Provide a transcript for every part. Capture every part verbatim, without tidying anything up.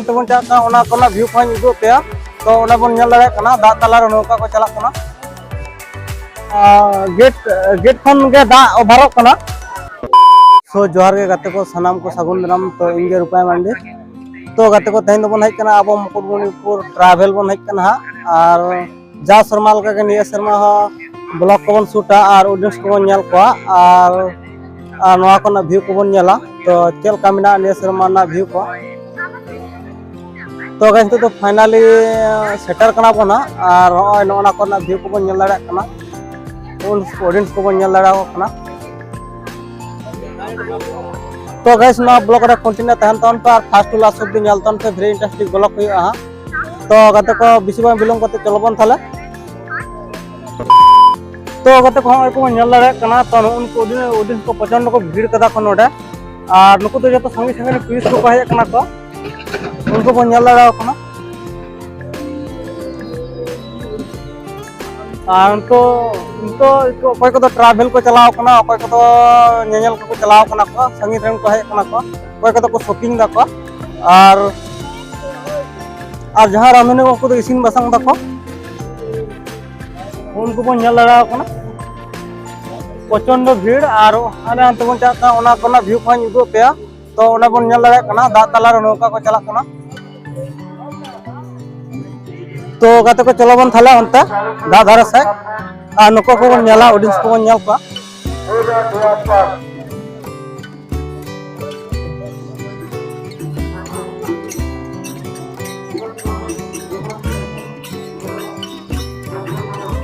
ᱛᱮᱵᱚᱱ ᱪᱟᱞᱟᱜ ᱠᱟᱱᱟ, ᱚᱱᱟ ᱠᱚᱨᱮᱱᱟᱜ ᱵᱷᱤᱭᱩ ᱠᱚᱦᱚᱸᱧ ᱩᱫᱩᱜ ᱟᱯᱮᱭᱟ᱾ ᱛᱚ ᱚᱸᱰᱮ ᱵᱚᱱ ᱧᱮᱞ ᱫᱟᱲᱮᱭᱟᱜ ᱠᱟᱱᱟ ᱫᱟᱜ ᱛᱟᱞᱟᱨᱮ ᱱᱚᱝᱠᱟ ᱠᱚ ᱪᱟᱞᱟᱜ ᱠᱟᱱᱟ᱾ ᱟᱨ ᱜᱮᱴ ᱜᱮᱴ ᱠᱷᱚᱱ ᱜᱮ ᱫᱟᱜ ᱚᱵᱷᱟᱨᱚᱜ ᱠᱟᱱᱟ᱾ ᱥᱳ ᱡᱚᱦᱟᱨ ᱜᱮ ᱜᱟᱛᱮ ᱠᱚ, ᱥᱟᱱᱟᱢ ᱠᱚ ᱥᱟᱹᱜᱩᱱ ᱫᱟᱨᱟᱢ᱾ ᱛᱚ ᱤᱧ ᱜᱮ ᱨᱩᱯᱟᱭ ᱢᱟᱱᱰᱤ᱾ ᱛᱚ ᱜᱟᱛᱮ ᱠᱚ, ᱛᱮᱦᱮᱧ ᱫᱚᱵᱚᱱ ᱦᱮᱡ ᱠᱟᱱᱟ ᱟᱵᱚ ᱢᱩᱠᱩᱴᱢᱩᱱᱤᱯᱩᱨ ᱴᱨᱟᱵᱷᱮᱞ ᱵᱚᱱ ᱦᱮᱡ ᱠᱟᱱᱟ ᱦᱟᱸᱜ᱾ ᱟᱨ ᱡᱟ ᱥᱮᱨᱢᱟ ᱞᱮᱠᱟᱜᱮ ᱱᱤᱭᱟᱹ ᱥᱮᱨᱢᱟ ᱦᱚᱸ ᱵᱞᱚᱜ ᱠᱚᱵᱚᱱ ᱥᱩᱴᱟ ᱟᱨ ᱚᱰᱤᱭᱮᱱᱥ ᱠᱚᱵᱚᱱ ᱧᱮᱞ ᱠᱚᱣᱟ, ᱟᱨ ᱟᱨ ᱱᱚᱣᱟ ᱠᱚᱨᱮᱱᱟᱜ ᱵᱷᱤᱭᱩ ᱠᱚᱵᱚᱱ ᱧᱮᱞᱟ᱾ ᱛᱚ ᱪᱮᱫ ᱞᱮᱠᱟ ᱢᱮᱱᱟᱜᱼᱟ ᱱᱤᱭᱟᱹ ᱥᱮᱨᱢᱟ ᱨᱮᱱᱟᱜ ᱵᱷᱤᱭᱩ ᱠᱚ᱾ ᱛᱚ ᱜᱟᱭᱥ, ᱱᱤᱛᱚᱜ ᱫᱚ ᱯᱷᱟᱭᱱᱟᱞᱤ ᱥᱮᱴᱮᱨ ᱠᱟᱱᱟ ᱵᱚᱱ ᱦᱟᱸᱜ, ᱟᱨ ᱱᱚᱜᱼᱚᱭ ᱱᱚᱜᱼᱚ ᱱᱟ ᱠᱚᱨᱮᱱᱟᱜ ᱵᱷᱤᱭᱩ ᱠᱚᱵᱚᱱ ᱧᱮᱞ ᱫᱟᱲᱮᱭᱟᱜ ᱠᱟᱱᱟ, ᱚᱰᱤᱭᱮᱱᱥ ᱠᱚᱵᱚᱱ ᱧᱮᱞ ᱫᱟᱲᱮᱭᱟᱠᱚ ᱠᱟᱱᱟ᱾ ᱛᱚ ᱜᱟᱭᱥ, ᱱᱚᱣᱟ ᱵᱞᱚᱜ ᱨᱮ ᱠᱚᱱᱴᱤᱱᱤᱭᱩ ᱛᱟᱦᱮᱱ ᱛᱟᱵᱚᱱ ᱯᱮ ᱟᱨ ᱯᱷᱟᱥᱴ ᱴᱩ ᱞᱟᱥᱴ ᱚᱵᱫᱤ ᱧᱮᱞ ᱛᱟᱵᱚᱱ ᱯᱮ, ᱵᱷᱮᱨᱤ ᱤᱱᱴᱟᱨᱮᱥᱴᱤᱝ ᱵᱞᱚᱜ ᱦᱩᱭᱩᱜᱼᱟ ᱦᱟᱸᱜ᱾ ᱛᱚ ᱜᱟᱛᱮ ᱠᱚ, ᱵᱮᱥᱤ ᱵᱟᱝ ᱵᱤᱞᱚᱢ ᱠᱟᱛᱮ ᱪᱚᱞᱚ ᱵᱚᱱ ᱛᱟᱦᱞᱮ᱾ ᱛᱚ ᱜᱟᱛᱮ ᱠᱚ, ᱦᱚᱸᱜᱼᱚᱭ ᱠᱚ ᱧᱮᱞ ᱫᱟᱲᱮᱭᱟᱜ ᱠᱟᱱᱟ, ᱛᱚ ᱱᱩᱜᱼᱩ ᱱᱩᱠᱩ ᱚᱰᱤᱭᱮᱱᱥ ᱠᱚ ᱯᱨᱚᱪᱚᱱᱰ ᱠᱚ ᱵᱷᱤᱲ ᱠᱟᱫᱟ ᱠᱚ ᱱᱚᱰᱮ᱾ ᱟᱨ ᱱᱩᱠᱩ ᱫᱚ ᱡᱚᱛᱚ ᱥᱟᱺᱜᱤᱧ ᱥᱟᱺᱜᱤᱧ ᱨᱮᱱ ᱴᱩᱨᱤᱥᱴ ᱠᱚᱠᱚ ᱦᱮᱡ ᱠᱟᱱᱟ ᱠᱚ, ᱩᱱᱠᱩ ᱵᱚᱱ ᱧᱮᱞ ᱫᱟᱲᱮᱭᱟᱠᱚ ᱠᱟᱱᱟ᱾ ᱟᱨ ᱱᱤᱛᱚᱜ ᱱᱤᱛᱚᱜ ᱚᱠᱚᱭ ᱠᱚᱫᱚ ᱴᱨᱟᱵᱷᱮᱞ ᱠᱚ ᱪᱟᱞᱟᱣ ᱠᱟᱱᱟ, ᱚᱠᱚᱭ ᱠᱚᱫᱚ ᱧᱮᱧᱮᱞ ᱠᱚᱠᱚ ᱪᱟᱞᱟᱣ ᱠᱟᱱᱟ ᱠᱚ, ᱥᱟᱺᱜᱤᱧ ᱨᱮᱱ ᱠᱚ ᱦᱮᱡ ᱠᱟᱱᱟ ᱠᱚ, ᱚᱠᱚᱭ ᱠᱚᱫᱚ ᱠᱚ ᱥᱚᱯᱤᱝ ᱫᱟᱠᱚ, ᱟᱨ ᱟᱨ ᱡᱟᱦᱟᱸᱭ ᱨᱟᱢᱮᱱ ᱩᱱᱠᱩ ᱫᱚ ᱤᱥᱤᱱ ᱵᱟᱥᱟᱝ ᱫᱟᱠᱚ᱾ ᱩᱱᱠᱩ ᱵᱚᱱ ᱧᱮᱞ ᱫᱟᱲᱮᱭᱟᱠᱚ ᱠᱟᱱᱟ, ᱯᱨᱚᱪᱚᱱᱰᱚ ᱵᱷᱤᱲ᱾ ᱟᱨ ᱦᱟᱱᱮ ᱦᱟᱱᱛᱮ ᱵᱚᱱ ᱪᱟᱞᱟᱜ ᱠᱟᱱᱟ, ᱚᱱᱟ ᱠᱚᱨᱮᱱᱟᱜ ᱵᱷᱤᱭᱩ ᱠᱚᱦᱚᱸᱧ ᱩᱫᱩᱜ ᱟᱯᱮᱭᱟ᱾ ᱛᱚ ᱚᱸᱰᱮ ᱵᱚᱱ ᱧᱮᱞ ᱫᱟᱲᱮᱭᱟᱜ ᱠᱟᱱᱟ ᱫᱟᱜ ᱛᱟᱞᱟᱨᱮ ᱱᱚᱝᱠᱟ ᱠᱚ ᱪᱟᱞᱟᱜ ᱠᱟᱱᱟ᱾ ᱛᱚ ᱜᱟᱛᱮ ᱠᱚ, ᱪᱚᱞᱚ ᱵᱚᱱ ᱛᱟᱦᱞᱮ ᱚᱱᱛᱮ ᱫᱟᱜ ᱫᱷᱟᱨᱮ ᱥᱮᱫ, ᱟᱨ ᱱᱩᱠᱩ ᱠᱚᱵᱚᱱ ᱧᱮᱞᱟ, ᱚᱰᱤᱭᱮᱱᱥ ᱠᱚᱵᱚᱱ ᱧᱮᱞ ᱠᱚᱣᱟ᱾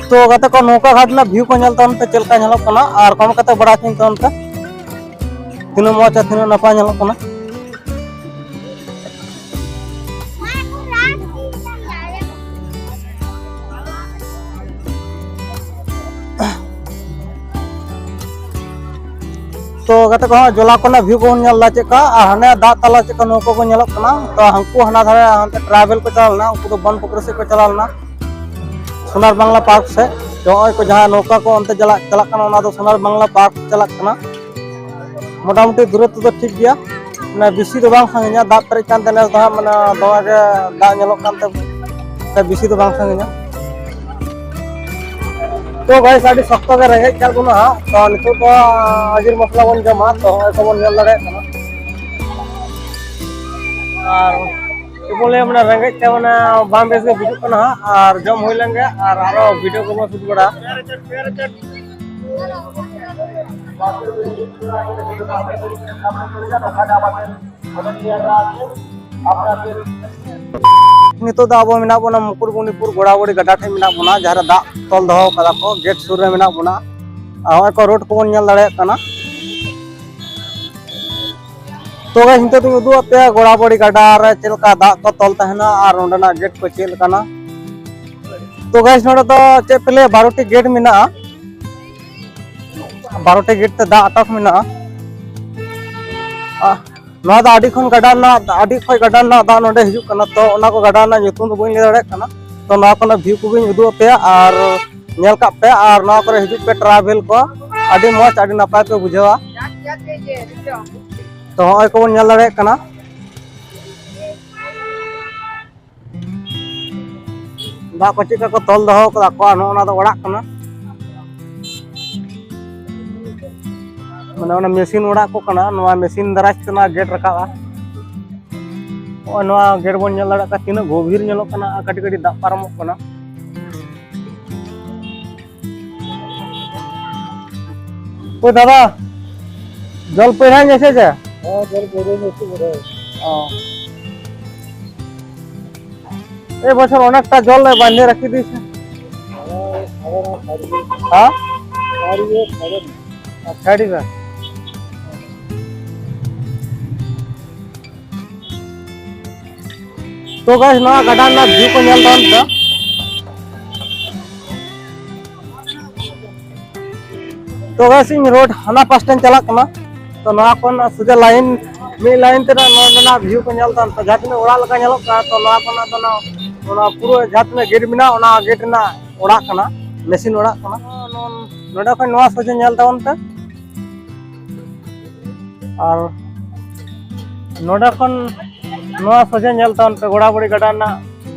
ᱛᱚ ᱜᱟᱛᱮ ᱠᱚ, ᱱᱚᱝᱠᱟ ᱜᱷᱟᱴ ᱨᱮᱱᱟᱜ ᱵᱷᱤᱭᱩ ᱠᱚ ᱧᱮᱞ ᱛᱟᱵᱚᱱ ᱯᱮ, ᱪᱮᱫ ᱞᱮᱠᱟ ᱧᱮᱞᱚᱜ ᱠᱟᱱᱟ, ᱟᱨ ᱠᱚᱢᱮᱱᱴ ᱠᱟᱛᱮ ᱵᱟᱲᱟᱭ ᱦᱚᱪᱚᱧ ᱛᱟᱵᱚᱱ ᱯᱮ ᱛᱤᱱᱟᱹᱜ ᱢᱚᱡᱽ ᱟᱨ ᱛᱤᱱᱟᱹᱜ ᱱᱟᱯᱟᱭ ᱧᱮᱞᱚᱜ ᱠᱟᱱᱟ᱾ ᱛᱚ ᱜᱟᱛᱮ ᱠᱚ, ᱦᱚᱸ ᱡᱚᱞᱟ ᱠᱚᱨᱮᱱᱟᱜ ᱵᱷᱤᱭᱩ ᱠᱚᱵᱚᱱ ᱧᱮᱞ ᱮᱫᱟ ᱪᱮᱫ ᱞᱮᱠᱟ, ᱟᱨ ᱦᱟᱱᱮ ᱫᱟᱜ ᱛᱟᱞᱟ ᱪᱮᱫ ᱞᱮᱠᱟ ᱱᱟᱹᱣᱠᱟᱹ ᱠᱚ ᱧᱮᱞᱚᱜ ᱠᱟᱱᱟ᱾ ᱛᱚ ᱦᱟᱱᱠᱩ ᱦᱟᱱᱟ ᱫᱷᱟᱨᱮ ᱦᱟᱱᱛᱮ ᱴᱨᱟᱭᱵᱮᱞ ᱠᱚ ᱪᱟᱞᱟᱣ ᱞᱮᱱᱟ, ᱩᱱᱠᱩ ᱫᱚ ᱵᱚᱱ ᱯᱩᱠᱷᱨᱤ ᱥᱮᱫ ᱠᱚ ᱪᱟᱞᱟᱣ ᱞᱮᱱᱟ, ᱥᱳᱱᱟᱨ ᱵᱟᱝᱞᱟ ᱯᱟᱨᱠ ᱥᱮᱫ᱾ ᱛᱚ ᱱᱚᱜᱼᱚᱭ ᱠᱚ ᱡᱟᱦᱟᱸ ᱱᱟᱹᱣᱠᱟᱹ ᱠᱚ ᱚᱱᱛᱮ ᱪᱟᱞᱟᱜ ᱪᱟᱞᱟᱜ ᱠᱟᱱᱟ, ᱚᱱᱟ ᱫᱚ ᱥᱳᱱᱟᱨ ᱵᱟᱝᱞᱟ ᱯᱟᱨᱠ ᱪᱟᱞᱟᱜ ᱠᱟᱱᱟ᱾ ᱢᱚᱴᱟᱢᱩᱴᱤ ᱫᱩᱨᱚᱛᱛᱚ ᱫᱚ ᱴᱷᱤᱠ ᱜᱮᱭᱟ, ᱢᱟᱱᱮ ᱵᱮᱥᱤ ᱫᱚ ᱵᱟᱝ ᱥᱟᱺᱜᱤᱧᱟ, ᱫᱟᱜ ᱯᱮᱨᱮᱡ ᱠᱟᱱᱛᱮ ᱱᱮᱥ ᱫᱚ ᱦᱟᱸᱜ ᱢᱟᱱᱮ ᱫᱚᱢᱮ ᱜᱮ ᱫᱟᱜ ᱧᱮᱞᱚᱜ ᱠᱟᱱᱛᱮ ᱥᱮ ᱵᱮᱥᱤ ᱫᱚ ᱵᱟᱝ ᱥᱟᱺᱜᱤᱧᱟ᱾ ᱛᱚ ᱜᱟᱭᱥ, ᱟᱹᱰᱤ ᱥᱚᱠᱛᱚ ᱜᱮ ᱨᱮᱸᱜᱮᱡ ᱠᱟᱜ ᱵᱚᱱᱟ ᱦᱟᱸᱜ, ᱛᱚ ᱱᱤᱛᱚᱜ ᱫᱚ ᱦᱟᱡᱤᱨ ᱢᱚᱥᱞᱟ ᱵᱚᱱ ᱡᱚᱢᱟ, ᱛᱚ ᱦᱚᱸᱜᱼᱚᱭ ᱠᱚᱵᱚᱱ ᱧᱮᱞ ᱫᱟᱲᱮᱭᱟᱜ ᱠᱟᱱᱟ᱾ ᱟᱨ ᱪᱮᱫ ᱵᱚᱱ ᱞᱟᱹᱭᱟ, ᱢᱟᱱᱮ ᱨᱮᱸᱜᱮᱡ ᱛᱮ ᱢᱟᱱᱮ ᱵᱟᱝ ᱵᱮᱥ ᱜᱮ ᱵᱩᱡᱩᱜ ᱠᱟᱱᱟ ᱦᱟᱸᱜ, ᱟᱨ ᱡᱚᱢ ᱦᱩᱭ ᱞᱮᱱ ᱜᱮ ᱟᱨ ᱟᱨᱚ ᱵᱷᱤᱰᱤᱭᱳ ᱠᱚᱵᱚᱱ ᱥᱩᱴ ᱵᱟᱲᱟᱭᱟ᱾ ᱱᱤᱛᱚᱜ ᱫᱚ ᱟᱵᱚ ᱢᱮᱱᱟᱜ ᱵᱚᱱᱟ ᱢᱩᱠᱩᱴᱢᱩᱱᱤᱯᱩᱨ ᱜᱳᱲᱟᱵᱟᱲᱤ ᱜᱟᱰᱟ ᱴᱷᱮᱱ ᱢᱮᱱᱟᱜ ᱵᱚᱱᱟ, ᱡᱟᱦᱟᱸ ᱨᱮ ᱫᱟᱜ ᱛᱚᱞ ᱫᱚᱦᱚ ᱠᱟᱫᱟ ᱠᱚ, ᱜᱮᱴ ᱥᱩᱨ ᱨᱮ ᱢᱮᱱᱟᱜ ᱵᱚᱱᱟ᱾ ᱟᱨ ᱦᱚᱸᱜᱼᱚᱭ ᱠᱚ ᱨᱳᱰ ᱠᱚᱵᱚᱱ ᱧᱮᱞ ᱫᱟᱲᱮᱭᱟᱜ ᱠᱟᱱᱟ᱾ ᱛᱚ ᱜᱟᱭᱥ, ᱱᱤᱛᱚᱜ ᱫᱚᱧ ᱩᱫᱩᱜ ᱟᱯᱮᱭᱟ ᱜᱳᱲᱟᱵᱟᱲᱤ ᱜᱟᱰᱟ ᱨᱮ ᱪᱮᱫ ᱞᱮᱠᱟ ᱫᱟᱜ ᱠᱚ ᱛᱚᱞ ᱛᱟᱦᱮᱱᱟ ᱟᱨ ᱚᱸᱰᱮᱱᱟᱜ ᱜᱮᱴ ᱠᱚ ᱪᱮᱫ ᱞᱮᱠᱟᱱᱟ᱾ ᱛᱚ ᱜᱟᱭᱥ, ᱱᱚᱰᱮ ᱫᱚ ᱪᱮᱫ ᱯᱮ ᱞᱟᱹᱭᱟ, ᱵᱟᱨᱚ ᱴᱤ ᱜᱮᱴ ᱢᱮᱱᱟᱜᱼᱟ, ᱵᱟᱨᱚ ᱴᱤ ᱜᱮᱴ ᱛᱮ ᱫᱟᱜ ᱟᱴᱚᱠ ᱢᱮᱱᱟᱜᱼᱟ᱾ ᱟ, ᱱᱚᱣᱟ ᱫᱚ ᱟᱹᱰᱤ ᱠᱷᱚᱱ ᱜᱟᱰᱟ ᱨᱮᱱᱟᱜ, ᱟᱹᱰᱤ ᱠᱷᱚᱡ ᱜᱟᱰᱟ ᱨᱮᱱᱟᱜ ᱫᱟᱜ ᱱᱚᱰᱮ ᱦᱤᱡᱩᱜ ᱠᱟᱱᱟ, ᱛᱚ ᱚᱱᱟ ᱠᱚ ᱜᱟᱰᱟ ᱨᱮᱱᱟᱜ ᱧᱩᱛᱩᱢ ᱫᱚ ᱵᱟᱹᱧ ᱞᱟᱹᱭ ᱫᱟᱲᱮᱭᱟᱜ ᱠᱟᱱᱟ᱾ ᱛᱚ ᱱᱚᱣᱟ ᱠᱚᱨᱮᱱᱟᱜ ᱵᱷᱤᱭᱩ ᱠᱚᱜᱮᱧ ᱩᱫᱩᱜ ᱟᱯᱮᱭᱟ ᱟᱨ ᱧᱮᱞ ᱠᱟᱜ ᱯᱮ, ᱟᱨ ᱱᱚᱣᱟ ᱠᱚᱨᱮ ᱦᱤᱡᱩᱜ ᱯᱮ ᱴᱨᱟᱵᱷᱮᱞ ᱠᱚ, ᱟᱹᱰᱤ ᱢᱚᱡᱽ, ᱟᱹᱰᱤ ᱱᱟᱯᱟᱭ ᱯᱮ ᱵᱩᱡᱷᱟᱹᱣᱟ᱾ ᱛᱚ ᱦᱚᱸᱜᱼᱚᱭ ᱠᱚᱵᱚᱱ ᱧᱮᱞ ᱫᱟᱲᱮᱭᱟᱜ ᱠᱟᱱᱟ, ᱫᱟᱜ ᱠᱚ ᱪᱮᱫ ᱞᱮᱠᱟ ᱠᱚ ᱛᱚᱞ ᱫᱚᱦᱚ ᱠᱟᱫᱟ ᱠᱚ, ᱟᱨ ᱱᱚᱜᱼᱚ ᱱᱚᱣᱟ ᱫᱚ ᱚᱲᱟᱜ ᱠᱟᱱᱟ, ᱢᱟᱱᱮ ᱚᱱᱟ ᱢᱮᱥᱤᱱ ᱚᱲᱟᱜ ᱠᱚ ᱠᱟᱱᱟ, ᱱᱚᱣᱟ ᱢᱮᱥᱤᱱ ᱫᱟᱨᱟᱭ ᱛᱮ ᱱᱚᱣᱟ ᱜᱮᱴ ᱨᱟᱠᱟᱵᱼᱟ᱾ ᱱᱚᱜᱼᱚᱭ ᱱᱚᱣᱟ ᱜᱮᱴ ᱵᱚᱱ ᱧᱮᱞ ᱫᱟᱲᱮᱭᱟᱜ ᱠᱟᱱᱟ, ᱛᱤᱱᱟᱹᱜ ᱜᱚᱵᱷᱤᱨ ᱧᱮᱞᱚᱜ ᱠᱟᱱᱟ ᱟᱨ ᱠᱟᱹᱴᱤᱡ ᱠᱟᱹᱴᱤᱡ ᱫᱟᱜ ᱯᱟᱨᱚᱢᱚᱜ ᱠᱟᱱᱟ᱾ ᱳ ᱫᱟᱫᱟ, জল পড়ে আছে যে? হ্যাঁ, জল পড়ে আছে বোধ হয়। ও। এই বছর অনেকটা জল বাঁধে রাখি দিয়েছে। হ্যাঁ? ছাড়িবে। ᱛᱚ ᱜᱟᱭᱥ, ᱱᱚᱣᱟ ᱜᱟᱰᱟ ᱨᱮᱱᱟᱜ ᱵᱷᱤᱭᱩ ᱠᱚ ᱧᱮᱞ ᱛᱟᱵᱚᱱ ᱯᱮ᱾ ᱛᱚ ᱜᱟᱭᱥ, ᱤᱧ ᱨᱳᱰ ᱦᱟᱱᱟ ᱯᱟᱥᱴᱟᱧ ᱪᱟᱞᱟᱜ ᱠᱟᱱᱟ᱾ ᱛᱚ ᱱᱚᱣᱟ ᱠᱷᱚᱱ ᱥᱚᱡᱷᱮ ᱞᱟᱭᱤᱱ, ᱢᱤᱫ ᱞᱟᱭᱤᱱ ᱛᱮ ᱱᱚᱣᱟ ᱨᱮᱱᱟᱜ ᱵᱷᱤᱭᱩ ᱠᱚ ᱧᱮᱞ ᱛᱟᱵᱚᱱ ᱯᱮ, ᱡᱟᱦᱟᱸ ᱛᱤᱱᱟᱹᱜ ᱚᱲᱟᱜ ᱞᱮᱠᱟ ᱧᱮᱞᱚᱜ ᱠᱟᱱᱟ᱾ ᱛᱚ ᱱᱚᱣᱟ ᱠᱷᱚᱱᱟᱜ ᱫᱚ ᱱᱚᱣᱟ, ᱚᱱᱟ ᱯᱩᱨᱟᱹ ᱡᱟᱦᱟᱸ ᱛᱤᱱᱟᱹᱜ ᱜᱮᱴ ᱢᱮᱱᱟᱜᱼᱟ, ᱚᱱᱟ ᱜᱮᱴ ᱨᱮᱱᱟᱜ ᱚᱲᱟᱜ ᱠᱟᱱᱟ, ᱢᱮᱥᱤᱱ ᱚᱲᱟᱜ ᱠᱟᱱᱟ᱾ ᱱᱚᱰᱮ ᱠᱷᱚᱱ ᱱᱚᱣᱟ ᱥᱚᱡᱷᱮ ᱧᱮᱞ ᱛᱟᱵᱚᱱ ᱯᱮ᱾ ᱟᱨ ᱱᱚᱰᱮ ᱠᱷᱚᱱ ᱱᱚᱣᱟ ᱥᱚᱡᱷᱮ ᱧᱮᱞ ᱛᱟᱵᱚᱱ ᱯᱮ, ᱜᱚᱲᱟᱵᱟᱲᱤ ᱜᱟᱰᱟ ᱨᱮᱱᱟᱜ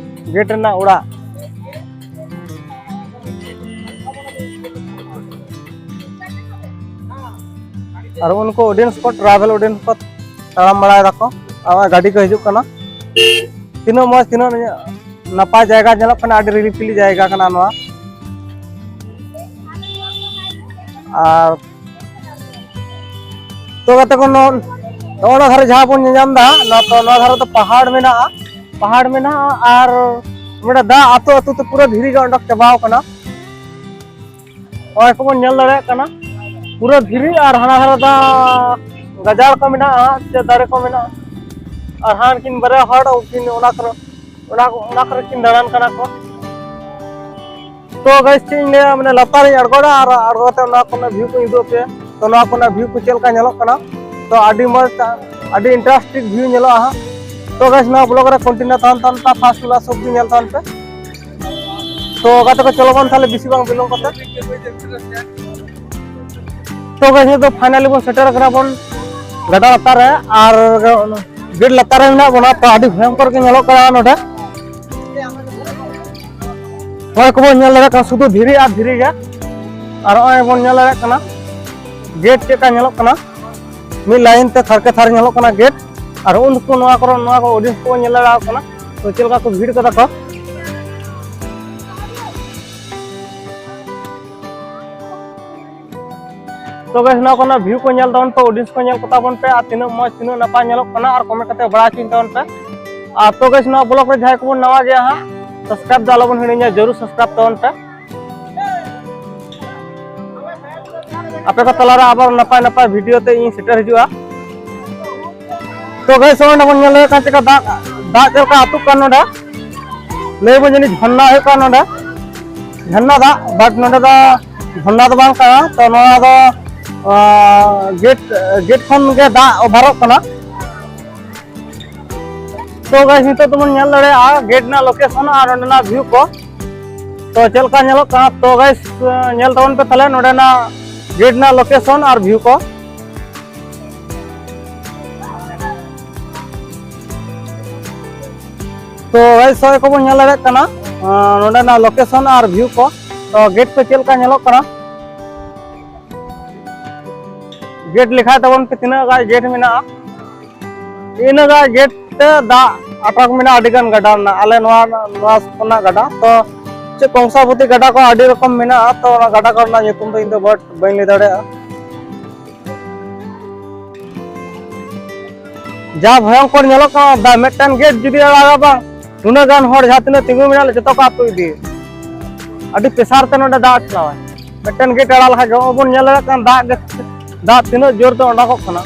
ᱜᱮᱴ ᱨᱮᱱᱟᱜ ᱚᱲᱟᱜ᱾ ᱟᱨ ᱩᱱᱠᱩ ᱚᱰᱤᱭᱮᱱᱥ ᱠᱚ, ᱴᱨᱟᱭᱵᱮᱞ ᱚᱰᱤᱭᱮᱱᱥ ᱠᱚ ᱛᱟᱲᱟᱢ ᱵᱟᱲᱟᱭ ᱫᱟᱠᱚ᱾ ᱟᱨ ᱱᱚᱜᱼᱚᱭ ᱜᱟᱹᱰᱤ ᱠᱚ ᱦᱤᱡᱩᱜ ᱠᱟᱱᱟ᱾ ᱛᱤᱱᱟᱹᱜ ᱢᱚᱡᱽ, ᱛᱤᱱᱟᱹᱜ ᱱᱟᱯᱟᱭ ᱡᱟᱭᱜᱟ ᱧᱮᱞᱚᱜ ᱠᱟᱱᱟ, ᱟᱹᱰᱤ ᱨᱤᱞᱤᱯᱷᱤᱞᱤ ᱡᱟᱭᱜᱟ ᱠᱟᱱᱟ ᱱᱚᱣᱟ᱾ ᱟᱨ ᱛᱚ ᱜᱟᱛᱮ ᱠᱚ, ᱱᱚᱜᱼᱚ ᱱᱚᱣᱟ ᱫᱷᱟᱨᱮ ᱡᱟᱦᱟᱸ ᱵᱚᱱ ᱧᱮᱧᱟᱢ ᱫᱟ, ᱱᱚᱣᱟ ᱛᱚ, ᱱᱚᱣᱟ ᱫᱷᱟᱨᱮ ᱫᱚ ᱯᱟᱦᱟᱲ ᱢᱮᱱᱟᱜᱼᱟ, ᱯᱟᱦᱟᱲ ᱢᱮᱱᱟᱜᱼᱟ᱾ ᱟᱨ ᱱᱚᱰᱮ ᱫᱟᱜ ᱟᱹᱛᱩ ᱟᱹᱛᱩ ᱛᱮ ᱯᱩᱨᱟᱹ ᱫᱷᱤᱨᱤ ᱜᱮ ᱚᱰᱚᱠ ᱪᱟᱵᱟᱣ ᱠᱟᱱᱟ᱾ ᱱᱚᱜᱼᱚᱭ ᱠᱚᱵᱚᱱ ᱧᱮᱞ ᱫᱟᱲᱮᱭᱟᱜ ᱠᱟᱱᱟ, ᱯᱩᱨᱟᱹ ᱫᱷᱤᱨᱤ᱾ ᱟᱨ ᱦᱟᱱᱟ ᱫᱷᱟᱨᱮ ᱫᱚ ᱜᱟᱡᱟᱲ ᱠᱚ ᱢᱮᱱᱟᱜᱼᱟ, ᱪᱮ ᱫᱟᱨᱮ ᱠᱚ ᱢᱮᱱᱟᱜᱼᱟ᱾ ᱟᱨ ᱦᱟᱱᱠᱤᱱ ᱵᱟᱨᱭᱟ ᱦᱚᱲ, ᱩᱱᱠᱤᱱ ᱚᱱᱟ ᱠᱚᱨᱮ, ᱚᱱᱟ, ᱚᱱᱟ ᱠᱚᱨᱮ ᱠᱤᱱ ᱫᱟᱬᱟᱱ ᱠᱟᱱᱟ ᱠᱚ᱾ ᱛᱚ ᱜᱟᱭᱥ, ᱪᱮᱫ ᱤᱧ ᱞᱟᱹᱭᱟ, ᱢᱟᱱᱮ ᱞᱟᱛᱟᱨ ᱤᱧ ᱟᱬᱜᱚᱱᱟ ᱟᱨ ᱟᱬᱜᱚ ᱠᱟᱛᱮ ᱱᱚᱣᱟ ᱠᱚᱨᱮᱱᱟᱜ ᱵᱷᱤᱭᱩ ᱠᱚᱧ ᱩᱫᱩᱜ ᱟᱯᱮᱭᱟ᱾ ᱛᱚ ᱱᱚᱣᱟ ᱠᱚᱨᱮᱱᱟᱜ ᱵᱷᱤᱭᱩ ᱠᱚ ᱪᱮᱫ ᱞᱮᱠᱟ ᱧᱮᱞᱚᱜ ᱠᱟᱱᱟ, ᱛᱚ ᱟᱹᱰᱤ ᱢᱚᱡᱽ, ᱟᱹᱰᱤ ᱤᱱᱴᱟᱨᱮᱥᱴᱤᱝ ᱵᱷᱤᱭᱩ ᱧᱮᱞᱚᱜᱼᱟ ᱦᱟᱸᱜ᱾ ᱛᱚ ᱜᱟᱭᱥ, ᱱᱚᱣᱟ ᱵᱞᱚᱜ ᱨᱮ ᱠᱚᱱᱴᱤᱱᱤᱭᱩ ᱛᱟᱦᱮᱱ ᱛᱟᱦᱮᱱ ᱯᱮ, ᱯᱷᱟᱥᱴ ᱠᱷᱚᱱ ᱞᱟᱥᱴ ᱚᱵᱫᱤ ᱧᱮᱞ ᱛᱟᱦᱮᱱ ᱯᱮ᱾ ᱛᱚ ᱜᱟᱛᱮ ᱠᱚ, ᱪᱚᱞᱚ ᱵᱚᱱ ᱛᱟᱦᱞᱮ ᱵᱮᱥᱤ ᱵᱟᱝ ᱵᱤᱞᱚᱢ ᱠᱟᱛᱮ᱾ ᱛᱚ ᱜᱟᱭᱥ, ᱱᱤᱛᱚᱜ ᱫᱚ ᱯᱷᱟᱭᱱᱟᱞᱤ ᱵᱚᱱ ᱥᱮᱴᱮᱨ ᱟᱠᱟᱱᱟ ᱵᱚᱱ ᱜᱟᱰᱟ ᱞᱟᱛᱟᱨ ᱨᱮ, ᱟᱨ ᱜᱮᱴ ᱞᱟᱛᱟᱨ ᱨᱮ ᱢᱮᱱᱟᱜ ᱵᱚᱱᱟ᱾ ᱛᱚ ᱟᱹᱰᱤ ᱵᱷᱚᱭᱚᱝᱠᱚᱨ ᱜᱮ ᱧᱮᱞᱚᱜ ᱠᱟᱱᱟ ᱱᱚᱰᱮ᱾ ᱱᱚᱜᱼᱚᱭ ᱠᱚᱵᱚᱱ ᱧᱮᱞ ᱫᱟᱲᱮᱭᱟᱜ ᱠᱟᱱᱟ, ᱥᱩᱫᱷᱩ ᱫᱷᱤᱨᱤ ᱟᱨ ᱫᱷᱤᱨᱤ ᱜᱮ᱾ ᱟᱨ ᱱᱚᱜᱼᱚᱭ ᱵᱚᱱ ᱧᱮᱞ ᱫᱟᱲᱮᱭᱟᱜ ᱠᱟᱱᱟ ᱜᱮᱴ ᱪᱮᱫ ᱞᱮᱠᱟ ᱧᱮᱞᱚᱜ ᱠᱟᱱᱟ, ᱢᱤᱫ ᱞᱟᱭᱤᱱ ᱛᱮ ᱛᱷᱟᱨᱠᱮ ᱛᱷᱟᱨ ᱧᱮᱞᱚᱜ ᱠᱟᱱᱟ ᱜᱮᱴ᱾ ᱟᱨ ᱩᱱᱠᱩ ᱱᱚᱣᱟ ᱠᱚᱨᱮ, ᱱᱚᱣᱟ ᱠᱚ ᱚᱰᱤᱭᱮᱱᱥ ᱠᱚ ᱧᱮᱞ ᱫᱟᱲᱮᱭᱟᱜ ᱠᱟᱱᱟ, ᱛᱚ ᱪᱮᱫ ᱞᱮᱠᱟ ᱠᱚ ᱵᱷᱤᱲ ᱠᱟᱫᱟ ᱠᱚ᱾ ᱛᱚ ᱜᱟᱭᱥ, ᱱᱚᱣᱟ ᱠᱚᱨᱮᱱᱟᱜ ᱵᱷᱤᱭᱩ ᱠᱚ ᱧᱮᱞ ᱛᱟᱵᱚᱱ ᱯᱮ, ᱚᱰᱤᱭᱮᱱᱥ ᱠᱚ ᱧᱮᱞ ᱠᱚ ᱛᱟᱵᱚᱱ ᱯᱮ, ᱟᱨ ᱛᱤᱱᱟᱹᱜ ᱢᱚᱡᱽ, ᱛᱤᱱᱟᱹᱜ ᱱᱟᱯᱟᱭ ᱧᱮᱞᱚᱜ ᱠᱟᱱᱟ, ᱟᱨ ᱠᱚᱢᱮᱱᱴ ᱠᱟᱛᱮ ᱵᱟᱲᱟᱭ ᱦᱚᱪᱚᱧ ᱛᱟᱵᱚᱱ ᱯᱮ᱾ ᱟᱨ ᱛᱚ ᱜᱟᱭᱥ, ᱱᱚᱣᱟ ᱵᱞᱚᱜ ᱨᱮ ᱡᱟᱦᱟᱸᱭ ᱠᱚᱵᱚᱱ ᱱᱟᱣᱟ ᱜᱮᱭᱟ ᱦᱟᱸᱜ, ᱥᱟᱵᱥᱠᱨᱟᱭᱤᱵ ᱫᱚ ᱟᱞᱚᱵᱚᱱ ᱦᱤᱲᱤᱧᱟ, ᱡᱟᱹᱨᱩᱲ ᱥᱟᱵᱥᱠᱨᱟᱭᱤᱵ ᱛᱟᱵᱚᱱ ᱯᱮ᱾ ᱟᱯᱮ ᱠᱚ ᱛᱟᱞᱟᱨᱮ ᱟᱵᱟᱨ ᱱᱟᱯᱟᱭ ᱱᱟᱯᱟᱭ ᱵᱷᱤᱰᱤᱭᱳ ᱛᱮ ᱤᱧ ᱥᱮᱴᱮᱨ ᱦᱤᱡᱩᱜᱼᱟ᱾ ᱛᱚ ᱜᱟᱭᱥ, ᱱᱚᱜᱼᱚᱭ ᱵᱚᱱ ᱧᱮᱞ ᱫᱟᱲᱮᱭᱟᱜ ᱠᱟᱱᱟ ᱪᱮᱫᱠᱟ ᱫᱟᱜ, ᱫᱟᱜ ᱪᱮᱫ ᱞᱮᱠᱟ ᱟᱹᱛᱩᱜ ᱠᱟᱱ ᱱᱚᱰᱮ᱾ ᱞᱟᱹᱭ ᱵᱚᱱ ᱡᱟᱹᱱᱤᱡ ᱡᱷᱟᱨᱱᱟ ᱦᱩᱭᱩᱜ ᱠᱟᱱᱟ ᱱᱚᱰᱮ, ᱡᱷᱟᱨᱱᱟ ᱫᱟᱜ, but ᱱᱚᱰᱮ ᱫᱚ ᱡᱷᱟᱨᱱᱟ ᱫᱚ ᱵᱟᱝ ᱠᱟᱱᱟ᱾ ᱛᱚ ᱱᱚᱣᱟ ᱫᱚ, ᱟᱸ, ᱜᱮᱴ, ᱜᱮᱴ ᱠᱷᱚᱱ ᱜᱮ ᱫᱟᱜ ᱚᱵᱷᱟᱨᱚᱜ ᱠᱟᱱᱟ᱾ ᱛᱚ ᱜᱟᱭᱥ, ᱱᱤᱛᱚᱜ ᱫᱚᱵᱚᱱ ᱧᱮᱞ ᱫᱟᱲᱮᱭᱟᱜᱼᱟ ᱜᱮᱴ ᱨᱮᱱᱟᱜ ᱞᱳᱠᱮᱥᱚᱱ ᱟᱨ ᱚᱸᱰᱮᱱᱟᱜ ᱵᱷᱤᱭᱩ ᱠᱚ᱾ ᱛᱚ ᱪᱮᱫ ᱞᱮᱠᱟ ᱧᱮᱞᱚᱜ ᱠᱟᱱᱟ? ᱛᱚ ᱜᱟᱭᱥ, ᱧᱮᱞ ᱛᱟᱵᱚᱱ ᱯᱮ ᱛᱟᱦᱞᱮ ᱱᱚᱰᱮᱱᱟᱜ ᱜᱮᱴ ᱨᱮᱱᱟᱜ ᱞᱳᱠᱮᱥᱚᱱ ᱟᱨ ᱵᱷᱤᱭᱩ ᱠᱚ᱾ ᱛᱚ ᱜᱟᱭᱥ, ᱥᱚᱭ ᱠᱚᱵᱚᱱ ᱧᱮᱞ ᱫᱟᱲᱮᱭᱟᱜ ᱠᱟᱱᱟ ᱱᱚᱰᱮᱱᱟᱜ ᱞᱳᱠᱮᱥᱚᱱ ᱟᱨ ᱵᱷᱤᱭᱩ ᱠᱚ᱾ ᱛᱚ ᱜᱮᱴ ᱠᱚ ᱪᱮᱫ ᱞᱮᱠᱟ ᱧᱮᱞᱚᱜ ᱠᱟᱱᱟ, ᱜᱮᱴ ᱞᱮᱠᱷᱟᱭ ᱛᱟᱵᱚᱱ ᱯᱮ ᱛᱤᱱᱟᱹᱜ ᱜᱟᱱ ᱜᱮᱴ ᱢᱮᱱᱟᱜᱼᱟ᱾ ᱤᱱᱟᱹᱜ ᱜᱟᱱ ᱜᱮᱴ ᱛᱮ ᱫᱟᱜ ᱟᱴᱚᱠ ᱢᱮᱱᱟᱜᱼᱟ ᱟᱹᱰᱤ ᱜᱟᱱ ᱜᱟᱰᱟ ᱨᱮᱱᱟᱜ, ᱟᱞᱮ ᱱᱚᱣᱟ ᱱᱚᱣᱟ ᱠᱷᱚᱱᱟᱜ ᱜᱟᱰᱟ᱾ ᱛᱚ ᱪᱮᱫ ᱠᱚᱝᱥᱟᱵᱚᱛᱤ ᱜᱟᱰᱟ ᱠᱚ ᱟᱹᱰᱤ ᱨᱚᱠᱚᱢ ᱢᱮᱱᱟᱜᱼᱟ, ᱛᱚ ᱚᱱᱟ ᱜᱟᱰᱟ ᱠᱚᱨᱮᱱᱟᱜ ᱧᱩᱛᱩᱢ ᱫᱚ ᱤᱧ ᱫᱚ ᱵᱟᱹᱧ ᱞᱟᱹᱭ ᱫᱟᱲᱮᱭᱟᱜᱼᱟ᱾ ᱡᱟ ᱵᱷᱚᱭᱚᱝᱠᱚᱨ ᱧᱮᱞᱚᱜ ᱠᱟᱱᱟ, ᱫᱟᱜ ᱢᱤᱫᱴᱟᱝ ᱜᱮᱴ ᱡᱩᱫᱤ ᱟᱲᱟᱜᱟ ᱵᱟᱝ, ᱱᱩᱱᱟᱹᱜ ᱜᱟᱱ ᱦᱚᱲ ᱡᱟᱦᱟᱸ ᱛᱤᱱᱟᱹᱜ ᱛᱤᱸᱜᱩ ᱢᱮᱱᱟᱜ ᱞᱮ ᱡᱚᱛᱚ ᱠᱚ ᱟᱹᱛᱩ ᱤᱫᱤ᱾ ᱟᱹᱰᱤ ᱯᱮᱥᱟᱨ ᱛᱮ ᱱᱚᱰᱮ ᱫᱟᱜ ᱪᱟᱞᱟᱣᱟᱭ᱾ ᱢᱤᱫᱴᱮᱱ ᱜᱮᱴ ᱟᱲᱟᱜ ᱞᱮᱠᱷᱟᱡ ᱜᱮ ᱱᱚᱜᱼᱚᱭ ᱵᱚᱱ ᱧᱮᱞ ᱫᱟᱲᱮᱭᱟᱜ ᱠᱟᱱᱟ ᱫᱟᱜ ᱜᱮ, ᱫᱟᱜ ᱛᱤᱱᱟᱹᱜ ᱡᱳᱨ ᱛᱮ ᱚᱰᱚᱠᱚᱜ ᱠᱟᱱᱟ᱾